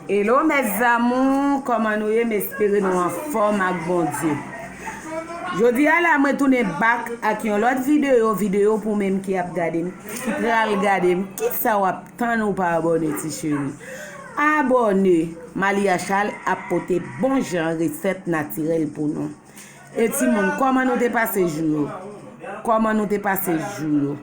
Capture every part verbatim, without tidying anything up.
Hello mes amours, kòman nou ye? M espere nou anfòm ak Bondye. Jodi a la, mwen tounen back ak yon lòt videyo, videyo pou menm ki ap gade m, ki pral gade m. Kisa w ap tann ou pa abòne, ti cheri? Abòne! Malia Charles ap pote bon jan resèt natirèl pou nou. E timoun, kòman nou te pase jou yo? Kòman nou te pase jou yo?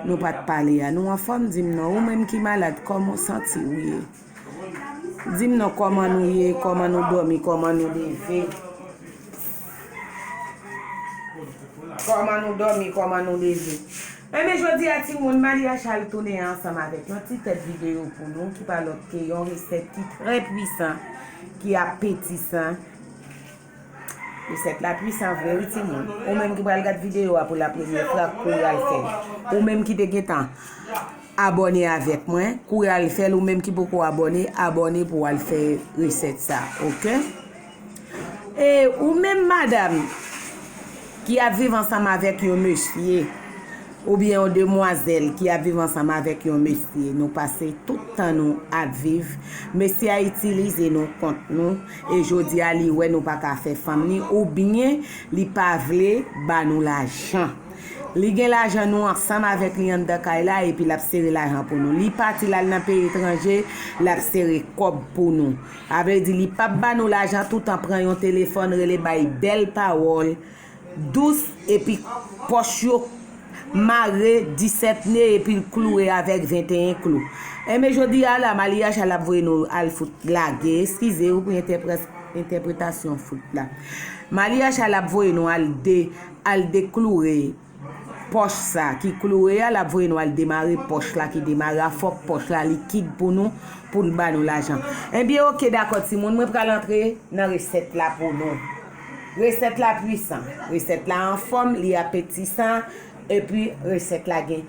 Nou pa t pale a. Nou anfòm? Di m non. Ou menm ki malad, kòman w santi w ye? Di m non, kòman nou ye, kòman nou dòmi, kòman nou leve? Kòman nou dòmi, kòman nou leve? Enben, jodi a, timoun, Malia Charles tounen ansanm avèk yon ti tèt videyo pou nou ki pa lòt ke yon resèt ki trè pwisan, ki apetisan. Resèt la pwisan vre wi timoun. Ou menm ki pral gad videyo a pou la premyè fwa, kouri al fè l. Ou menm ki te gentan abòne avèk mwen, kouri al fè l. Ou menm ki poko abòne, abòne pou w al fè resèt sa, oke? E ou menm madam ki ap viv ansanm avèk yon mesye, oubyen yon demwazèl ki ap viv ansanm avèk yon mesye, nou pase tout tan nou ap viv, mesye a itilize nou kont nou, e jodi a li wè nou pa ka fè fanm ni, oubyen li pa vle ba nou lajan. Li gen lajan nou ansanm avèk li anndan kay la, epi l ap sere lajan pou nou. Li pati, l al nan peyi etranje, l ap sere kòb pou nou. A vle di, li p ap ba nou lajan, toutan pran yon telefòn, rele, bay bèl pawòl dous, epi pòch yo mare disèt ne, epi l kloure avèk venteyen klou. Enben, jodi a la, Malia Charles ap voye nou al fout lage, eskize wi pou entèpre-, entèpretasyon fout la. Malia Charles ap voye nou al de, al dekloure pòch sa ki kloure a, l ap voye nou al demare pòch la ki demare a. Fòk pòch la likid pou nou, pou l ba nou lajan. Enben, oke, dakò, timoun, mwen pral antre nan resèt la pou nou. Resèt la pwisan, resèt la anfòm, li apetisan, epi resèt la gen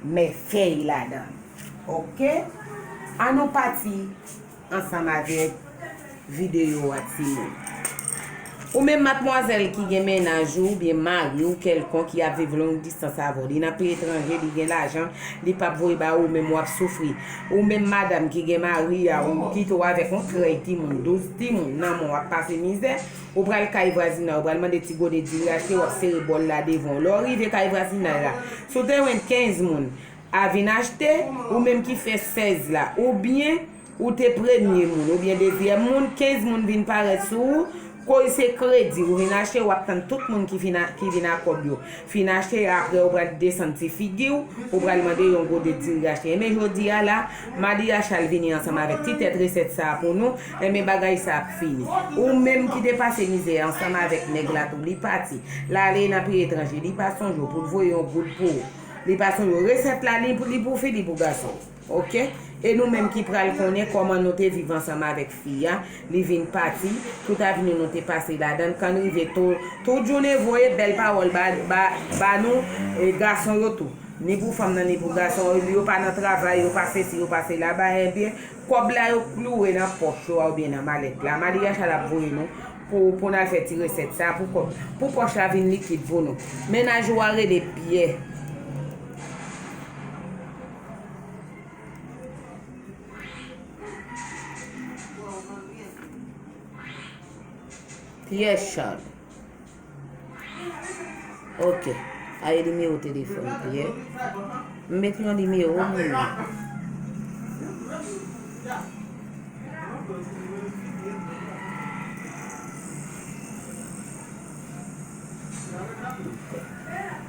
mèvèy ladan. Oke? Ann nou pati ansanm avèk videyo a, timoun. Ou menm madmwazèl ki gen mennaj ou oubyen mari w kèlkonk ki ap viv long distans avè w, li nan peyi etranje, li gen lajan, li p ap voye ba ou, ou menm w ap soufri. Ou menm madanm ki gen mari a, ou kite w avèk yon krèy timoun, douz timoun nan men w, w ap pase mizè, ou pral kay vwazinay, ou pral mande ti gode diri achte, w ap sere bòl la devan w. Lè w rive kay vwazinay la, si w te jwenn kenz moun, a vin achte, ou menm ki fè sèz la, oubyen ou te premye moun, oubyen dezyèm moun, kenz moun vin parèt sou ou, koz se kredi, ou vin achte, w ap tann tout moun ki fin a, ki vin a kòb yo fin achte, apre ou pral desann ti figi w, ou pral mande yon gode diri achte. Enben, jodi a la, Malia Charles vini ansanm avèk ti tèt resèt sa a pou nou, enben, bagay sa ap fini. Ou menm ki te pase mizè ansanm avèk nèg la tou, li pati, l ale nan peyi etranje, li pa sonje w pou l voye yon goud pou ou. Li pa sonje w. Resèt la, li pou, li pou fi, li pou gason. Oke? E nou menm ki pral konnen kòman nou te viv ansanm avèk fi a, li vin pati, tout avni nou te pase ladan l, kan rive tou, tout jounen voye bèl pawòl ba, ba, ba nou, e, gason yo tou. Ni pou fanm nan, ni pou gason, yo pa nan travay, yo pa sesi, yo pa sela, ba, enben, kòb la yo kloure nan pòch yo a oubyen nan malèt la. Maria Charles ap voye nou pou, pou n al fè ti resèt sa, pou kòb, pou pòch la vin likid pou nou. Mennaj ou a rele Pyè. Pyè Charles. Ok. A e nimewo telefòn Pyè. M met yon nimewo, moun.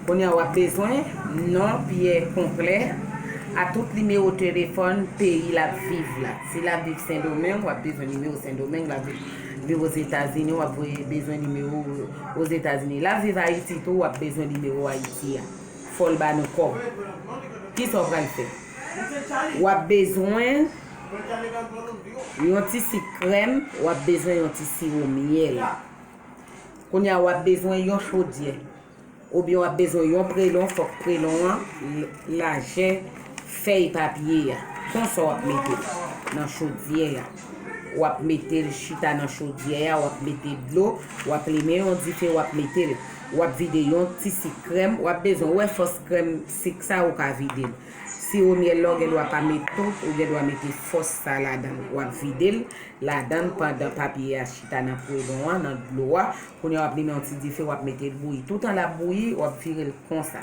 Kounye a w ap bezwen non Pyè konplè a tout nimewo telefòn peyi l ap viv la. Si l ap viv Sendomeng, w ap bezwen nimewo Sendomeng, l ap viv, viv Ozetazini, w ap voye bezwen nimewo Ozetazini. L ap viv Ayiti tou, w ap bezwen nimewo Ayiti a. Fò l ba nou kòb. Kisa w pral fè? W ap bezwen yon ti sik krèm, w ap bezwen yon ti siwo myèl. Kounye a, w ap bezwen yon chodyè. Oubyen w ap bezwen yon prelon, fòk prelon an l-, lajè fèy papye a. Konsa w ap mete l nan chodyè a. W ap mete l chita nan chodyè a, w ap mete dlo, w ap limen yon dife, w ap mete l. W ap vide yon ti sik krèm, w ap bezwen wè fòs krèm sik sa ou ka vide l. Siwo myèl la, ou gen dwa pa met tout, ou gen dwa mete fòs sa ladan l. W ap vide l ladan l pandan papye a chita nan pwelon an, nan dlo a. Kounye a, w ap limen yon ti dife, w ap mete l bouyi. Toutan l ap bouyi, w ap vire l konsa.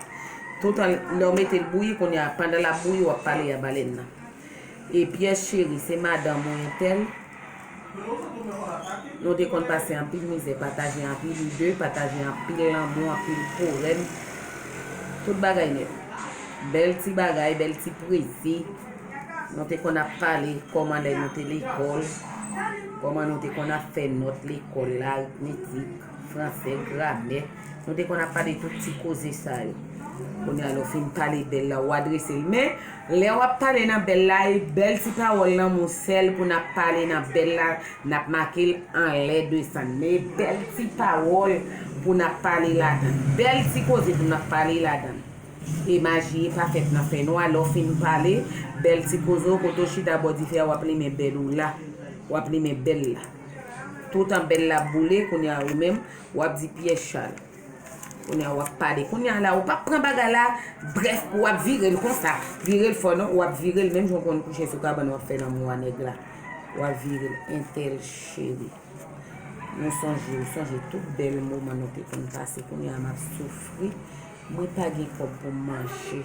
Toutan lè w mete l bouyi, kounye a, pandan l ap bouyi, w ap pale a balèn nan. E pyès cheri, se madanm ou entèl. Nou te konn pase anpil mizè, pataje anpil ide, pataje anpil lanmou, anpil pwoblèm. Tout bagay nèt. Bèl ti bagay, bèl ti prezi. Nou te konn ap pale kòman lè nou te lekòl, kòman nou te konn ap fè nòt lekòl la, aritmetik, fransè, gramè. Nou te konn ap pale tout ti koze sa yo. Kounye a, lè w fin pale bèl la, w adrese l. Men, lè w ap pale nan bèl la, e bèl ti pawòl lanmou sèl pou n ap pale nan bèl la, n ap make l anlè desann. Men, e bèl ti pawòl pou n ap pale ladan l. Bèl ti koze pou n ap pale ladan l. E maji pa fèt nan fènwa, lè w fin pale, bèl ti koze w, kote w chita bò dife a, w ap limen bèl ou la. W ap limen bèl la. Toutan bèl la ap boule, kounye a ou menm, w ap di pyès chal. Kounye a w ap pale. Kounye a la, ou p ap pran bagay la, brèf, pou w ap vire l konsa. Vire l fò non, w ap vire l menm jan w konn kouche sou kabann, w ap fè lanmou a nèg la. W ap vire l, entèl cheri. Nou sonje, ou sonje tout bèl moman nou te konn pase. Kounye a m ap soufri. Mwen pa gen kòb pou m manje.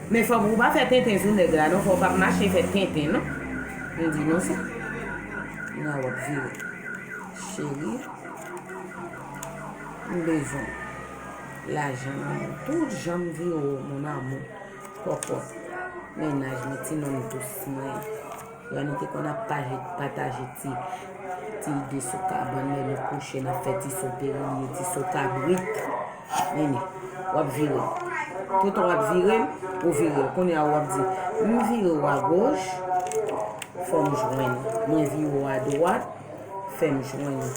Men fò w pa fè tenten sou nèg la non, fò w pa mache fè tenten non. M di nou sa. Kounye a w ap vire. Cheri, m bezwen w. Lajan nan men w. Tout jan m vire w, mon amour. Kòkòt. Mennaj mwen, ti nonm dous mwen. Lè nou te konn ap paje, pataje ti, ti ide sou kabann, lè nou kouche, n ap fè ti so perilye, ti so kabrit. Nini, w ap vire. Toutan w ap vire l, ou vire l. Kounye a, w ap di, m vire w agoch, fò m jwenn ou. Mwen vire w adwat, fè m jwenn ou.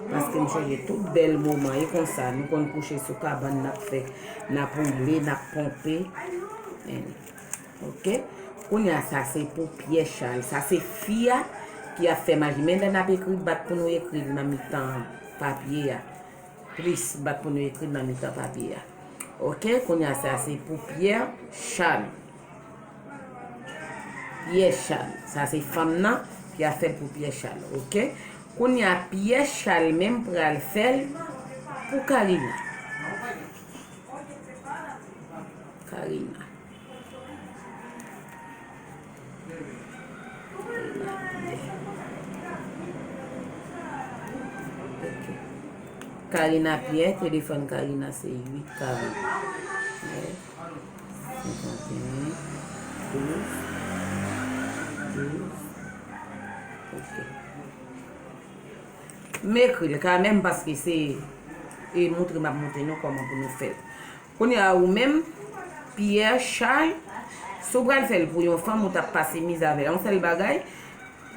Paske m sonje tout bèl moman. E konsa, nou konn kouche sou kabann, n ap fè, n ap woule, n ap ponpe. Nini. Ok? Kounye a, sa se pou pyès chal. Sa se fi a ki ap fè maji. Men lè n ap ekri, bat pou nou ekri l nan mitan papye a. Plis, bat pou nou ekri l nan mitan papye a. Ok? Kounye a, sa se pou pyès chal. Pyès chal. Sa se fanm nan ki ap fè l pou pyès chal. Ok? Kounye a, pyès chal menm pral fè l pou Karina. Karina. Karina Pierre, telefòn Karina se uit karant nèf, senkanteyen, douz, douz. Ok. M ekri l kanmenm paske se, e, moutre m ap moutre nou kòman pou nou fè l. Kounye a, ou menm, Pierre Charles, si w pral fè l pou yon fanm, ou t ap pase mizè avè l. Yon sèl bagay,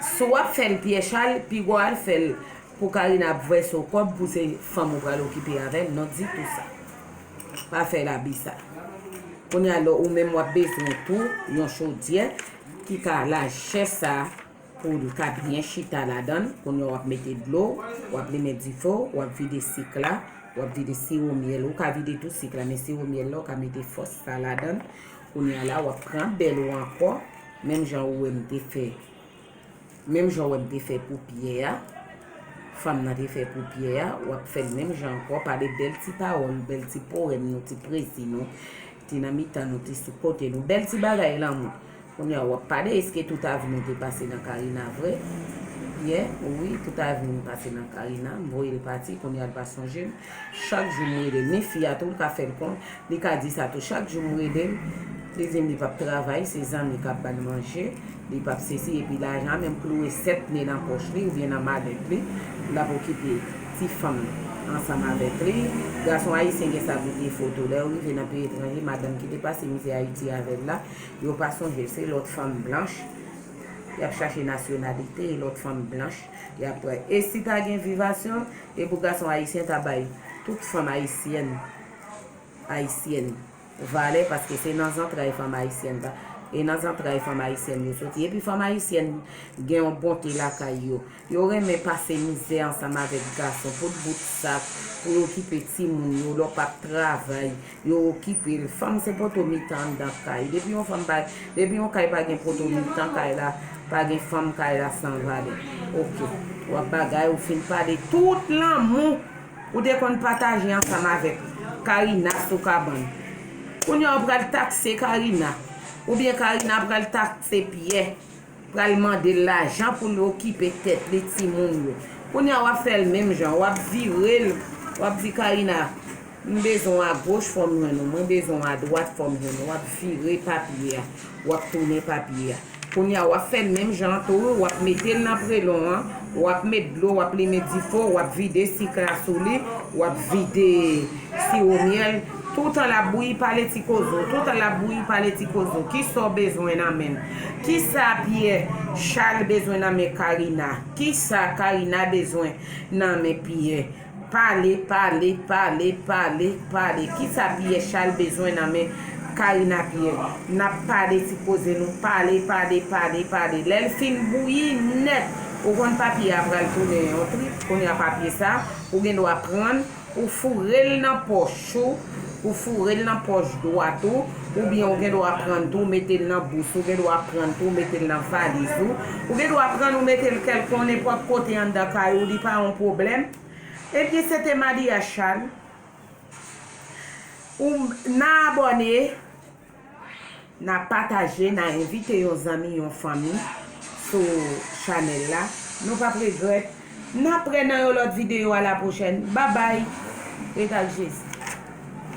si w ap fè l Pierre Charles, piga w al fè l pou Karina ap vèse w kòb pou se fanm ou pral okipe avè l. Non, di tou sa. Pa fè l abi sa. Kounye a, lè ou menm w ap bezwen tou yon chodyè ki ka lajè sa, pou l ka byen chita ladan l. Kounye a w ap mete dlo, w ap limen dife w, w ap vide sik la, w ap vide siwo myèl. Ou ka vide tou sik la, men siwo myèl la, w ka mete fòs sa ladan l. Kounye a la, w ap pran bèl ou ankò, menm jan ou wè m te fè, menm jan w wè m te fè pou pyè a, fanm nan te fè pou pyè a, w ap fè l menm jan ankò, pale bèl ti pawòl, bèl ti powèm nou, ti prezi nou, ti nan mitan nou, ti sou kote nou, bèl ti bagay lanmou. Kounye a w ap pale, èske tout avi nou te pase nan Karina vre? Yè, wi, tout avi m pase nan Karina, m voye l pati, kounye a l pa sonje m. Chak jou m rele l, ni fi a tou, l ka fè l kont, li ka di sa tou, chak jou m rele l, li di m li p ap travay, se zanmi k ap ba l manje, li p ap sesi, epi lajan an menm kloure sèt ne nan pòch li oubyen nan malèt li, l ap okipe ti fanm ansanm avèk li. Gason ayisyen gen sa pou defo tou, lè yo rive nan peyi etranje, madanm ki te pase mizè Ayiti avè l la, yo pa sonje l, se lòt fanm blanch, y ap chache nasyonalite, e lòt fanm blanch, y ap pran. E si ta gen vivasyon, e pou gason ayisyen ta bay tout fanm ayisyèn, ayisyèn valè, paske se nan zantray fanm ayisyèn pa, E nan zantray fanm ayisyèn yo soti. Epi fanm ayisyèn gen yon bonte lakay yo. Yo renmen pase mizè ansanm avèk gason, pot bout sak, pou yo okipe timoun yo, lè w p ap travay, yo okipe l. Fanm se poto mitan anndan kay. Depi yon fanm pa, depi yon kay pa gen poto mitan kay la, pa gen fanm, kay la san valè. Oke. W ap bagay, ou fin pale tout lanmou ou te konn pataje ansanm avèk Karina sou kabann. Kounye a w pral takse Karina. Oubyen Karina pral takse Pyè. Pral mande l lajan pou l okipe tèt li, timoun yo. Kounye a w ap fè l menm jan, w ap vire l, w ap di Karina, m bezwen w agoch fò m jwenn ou, mwen bezwen w adwat fò m jwenn ou, w ap vire papye a, w ap tounen papye a. Kounye a w ap fè l menm jan an tou, w ap mete l nan prelon an, w ap met dlo, w ap limen difo, w ap vide sik la sou li, w ap vide siwo myèl, toutan l ap bouyi pale ti koze w, toutan l ap bouyi pale ti koze w, kisa w bezwen nan men l? Kisa Pyè Chal bezwen nan men Karina? Kisa Karina bezwen nan men Pyè? Pale, pale, pale, pale, pale. Kisa Pyè Chal bezwen nan men Karina Pyè? N ap pale ti koze nou, pale, pale, pale, pale. Lè l fin bouyi nèt, ou konn papye a pral tounen yon trip, kounye a papye sa, ou gen dwa pran l, ou foure l nan pòch ou, ou foure l nan pòch dwat ou, oubyen ou gen dwa pran l tou, mete l nan bous ou, gen dwa pran l tou, mete l nan valiz ou, ou gen dwa pran l, ou mete l kèlkonk nenpòt kote anndan kay ou, li pa yon pwoblèm. Ebyen, se te Maria Chal. Ou, n a abòne, n a pataje, n a envite yon zanmi, yon fanmi sou chanèl la. Nou p ap regrèt. N ap prè nan yon lòt videyo. A la pwochèn. Babay. Ret ak Jezi.